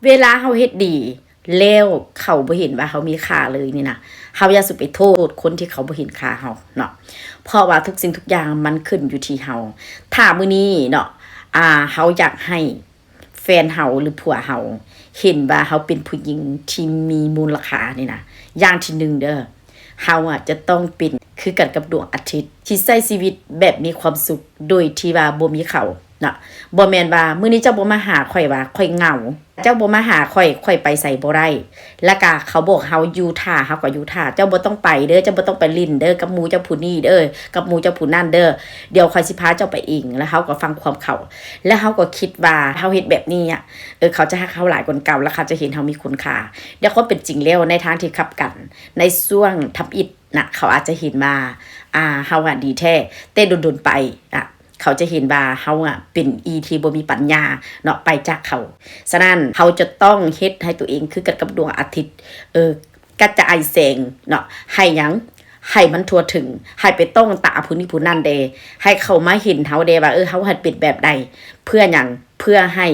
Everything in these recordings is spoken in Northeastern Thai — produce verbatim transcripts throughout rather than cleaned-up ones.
เวลาเฮาเฮ็ดดี แล้วเขาบ่เห็นว่าเฮามีค่าเลยนี่นะ เฮาอย่าสุไปโทษคนที่เขาบ่เห็นค่าเฮาเนาะ เพราะว่าทุกสิ่งทุกอย่างมันขึ้นอยู่ที่เฮา ถ้ามื้อนี้เนาะ อ่า เฮาอยากให้แฟนเฮาหรือผัวเฮาเห็นว่าเฮาเป็นผู้หญิงที่มีมูลค่านี่นะ อย่างที่หนึ่งเด้อ เฮาอะจะต้องเป็นคือกันกับดวงอาทิตย์ ที่ใช้ชีวิตแบบมีความสุขโดยที่ว่าบ่มีเขาเนาะ บ่แม่นว่ามื้อนี้เจ้าบ่มาหาข้อยว่าข้อยเหงา เจ้าบ่มาหาข้อย ข้อยไปไสบ่ได้ แล้วกะเขาบอกเฮาอยู่ท่า เฮาก็อยู่ท่า เจ้าบ่ต้องไปเด้อ เจ้าบ่ต้องไปหลิ้นเด้อ กับหมู่เจ้าผู้นี้เด้อ กับหมู่เจ้าผู้นั้นเด้อ เดี๋ยวข้อยสิพาเจ้าไปเอง แล้วเฮาก็ฟังความเขา แล้วเฮาก็คิดว่าเฮาเฮ็ดแบบนี้อะ เออ เขาจะฮักเฮาหลายกว่าเก่า แล้วเขาจะเห็นเฮามีคุณค่า แต่ความเป็นจริงแล้วในทางที่กลับกัน ในช่วงทำอิฐนะ เขาอาจจะเห็นว่า อ่า เฮาอะดีแท้ แต่โดนๆไปอะ เขาจะเห็นว่าเฮาอะเป็นอีที่บ่มีปัญญาเนาะ ไปจากเขา ฉะนั้นเฮาจะต้องเฮ็ดให้ตัวเองคือกันกับดวงอาทิตย์ เออ กระจายแสงเนาะ ให้หยัง ให้มันทั่วถึง ให้ไปต้องตาผู้นี้ผู้นั้นแด่ ให้เขามาเห็นเฮาแด่ว่า เออ เฮาหัดเป็นแบบใด เพื่อหยัง เพื่อให้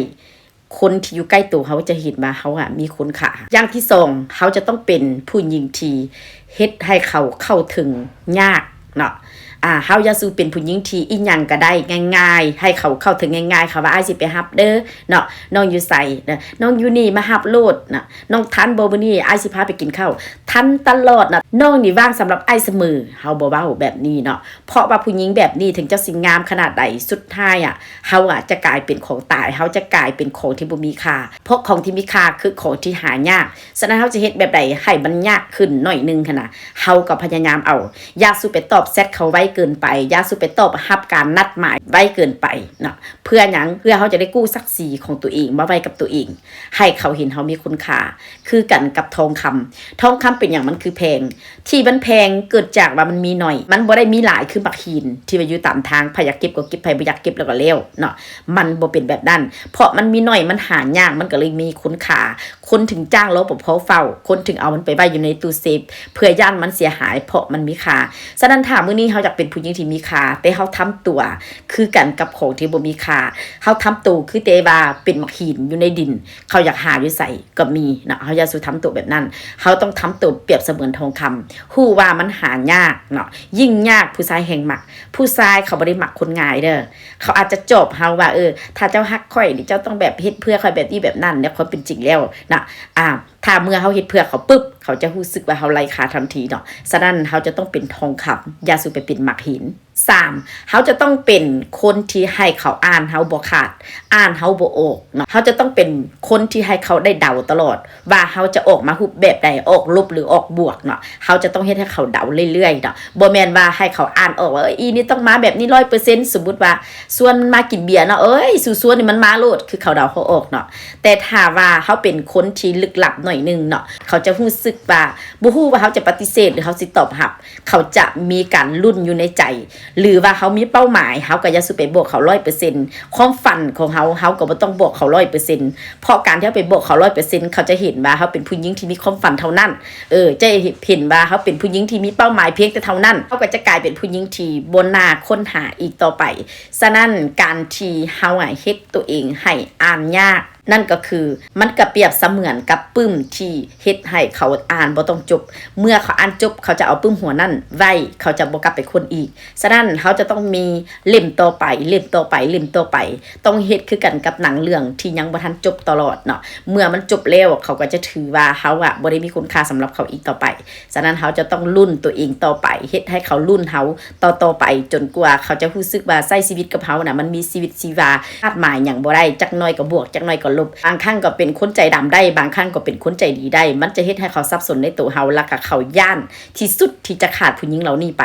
คนที่อยู่ใกล้ตัวเฮาจะเห็นว่าเฮาอะมีคุณค่า อย่างที่สอง เฮาจะต้องเป็นผู้หญิงที่เฮ็ดให้เขาเข้าถึงยากเนาะ อ่า เฮาอย่าสู่เป็นผู้หญิงที่อีหยังก็ได้ง่ายๆ ให้เขาเข้าถึงง่ายๆ เขาว่า "อ้ายสิไปฮับเด้อ เนาะ น้องอยู่ไส เนาะ น้องอยู่นี่ มาฮับโลด เนาะ น้องทันบ่มื้อนี้ อ้ายสิพาไปกินข้าว" ทันตลอดนะ น้องนี่ว่างสำหรับอ้ายเสมอ เฮาบ่เว้าแบบนี้เนาะ เพราะว่าผู้หญิงแบบนี้ถึงเจ้าสิงามขนาดใด สุดท้ายอะ เฮาอะจะกลายเป็นของตาย เฮาจะกลายเป็นของที่บ่มีค่า เพราะของที่มีค่าคือของที่หายาก ฉะนั้นเฮาจะเฮ็ดแบบใดให้มันยากขึ้นหน่อยหนึ่งหั้นนะ เฮาก็พยายามเอา อย่าสู่ไปตอบแชทเขาไวเกินไป อย่าสู่ไปตอบฮับการนัดหมายไวเกินไปเนาะ เพื่อหยัง เพื่อเฮาจะได้กู้ศักดิ์ศรีของตัวเองมาไว้กับตัวเอง ให้เขาเห็นเฮามีคุณค่า คือกันกับทองคำ ทองคำเป็นหยังมันคือแพง ที่มันแพงเกิดจากว่ามันมีหน่อย มันบ่ได้มีหลายคือหมากหินที่ว่าอยู่ตามทาง ไผอยากเก็บก็เก็บ ไผบ่อยากเก็บแล้วก็แล้วเนาะ มันบ่เป็นแบบนั้น เพราะมันมีหน่อย มันหายาก มันก็เลยมีคุณค่า คนถึงจ้าง รปภ เฝ้า คนถึงเอามันไปไว้อยู่ในตู้เซฟ เพื่อย่านมันเสียหาย เพราะมันมีค่า ฉะนั้นถ้ามื้อนี้เฮาอยากเป็นผู้หญิงที่มีค่า แต่เฮาทำตัวคือกันกับของที่บ่มีค่า เฮาทำตัวคือแต่ว่าเป็นหมากหินอยู่ในดิน เขาอยากหาอยู่ไสก็มีเนาะ เฮาอย่าสู่ทำตัวแบบนั้น เฮาต้องทำตัวเปรียบเสมือนทองคำ ฮู้ว่ามันหายากเนาะ ยิ่งยากผู้ชายแฮ่งมัก ผู้ชายเขาบ่ได้มักคนง่ายเด้อ เขาอาจจะจอบเฮาว่า เออ ถ้าเจ้าฮักข้อยนี่ เจ้าต้องแบบเฮ็ดเพื่อข้อยแบบนี้แบบนั้น ในความเป็นจริงแล้วนะ อ่า ถ้าเมื่อเฮาเฮ็ดเพื่อเขาปุ๊บ เขาจะรู้สึกว่าเฮาไร้ค่าทันทีเนาะ ฉะนั้นเฮาจะต้องเป็นทองคำ อย่าสู่ไปเป็นหมากหิน สาม เฮาจะต้องเป็นคนที่ให้เขาอ่านเฮาบ่ขาด อ่านเฮาบ่ออกเนาะ เฮาจะต้องเป็นคนที่ให้เขาได้เดาตลอด ว่าเฮาจะออกมารูปแบบใด ออกลบหรือออกบวกเนาะ เฮาจะต้องเฮ็ดให้เขาเดาเรื่อยๆเนาะ บ่แม่นว่าให้เขาอ่านออกว่า เอ้ย อีนี่ต้องมาแบบนี้ร้อยเปอร์เซ็นต์ สมมุติว่าชวนมันมากินเบียร์เนาะ เอ้ย สู่ชวนนี่มันมาโลด คือเขาเดาเฮาออกเนาะ แต่ถ้าว่าเฮาเป็นคนที่ลึกลับหน่อยหนึ่งเนาะ เขาจะรู้สึกว่า บ่ฮู้ว่าเฮาจะปฏิเสธหรือเฮาสิตอบรับ เขาจะมีการลุ้นอยู่ในใจ หรือว่าเฮามีเป้าหมาย เฮาก็อย่าสู่ไปบอกเขาร้อยเปอร์เซ็นต์ ความฝันของเฮา เฮาก็บ่ต้องบอกเขาร้อยเปอร์เซ็นต์ เพราะการที่เฮาไปบอกเขาร้อยเปอร์เซ็นต์ เขาจะเห็นว่าเฮาเป็นผู้หญิงที่มีความฝันเท่านั้น เออ จะเห็นว่าเฮาเป็นผู้หญิงที่มีเป้าหมายเพียงแต่เท่านั้น เฮาก็จะกลายเป็นผู้หญิงที่บ่น่าค้นหาอีกต่อไป ฉะนั้นการที่เฮาอะเฮ็ดตัวเองให้อ่านยาก นั่นก็คือมันก็เปรียบเสมือนกับปึ้มที่เฮ็ดให้เขาอ่านบ่ต้องจบ เมื่อเขาอ่านจบ เขาจะเอาปึ้มหัวนั่นไว้ เขาจะบ่กลับไปค้นอีก ฉะนั้นเฮาจะต้องมีเล่มต่อไป เล่มต่อไป เล่มต่อไป ต้องเฮ็ดคือกันกับหนังเรื่องที่ยังบ่ทันจบตลอดเนาะ เมื่อมันจบแล้ว เขาก็จะถือว่าเฮาอะบ่ได้มีคุณค่าสำหรับเขาอีกต่อไป ฉะนั้นเฮาจะต้องลุ้นตัวเองต่อไป เฮ็ดให้เขาลุ้นเฮาต่อๆไป จนกว่าเขาจะรู้สึกว่าใช้ชีวิตกับเฮาน่ะ มันมีชีวิตชีวา คาดหมายหยังบ่ได้ จักหน่อยก็บวก จักหน่อยก็ลบ บางครั้งก็เป็นคนใจดำได้ บางครั้งก็เป็นคนใจดีได้ มันจะเฮ็ดให้เขาสับสนในตัวเฮา แล้วก็เขาย้านที่สุดที่จะขาดผู้หญิงเหล่านี้ไป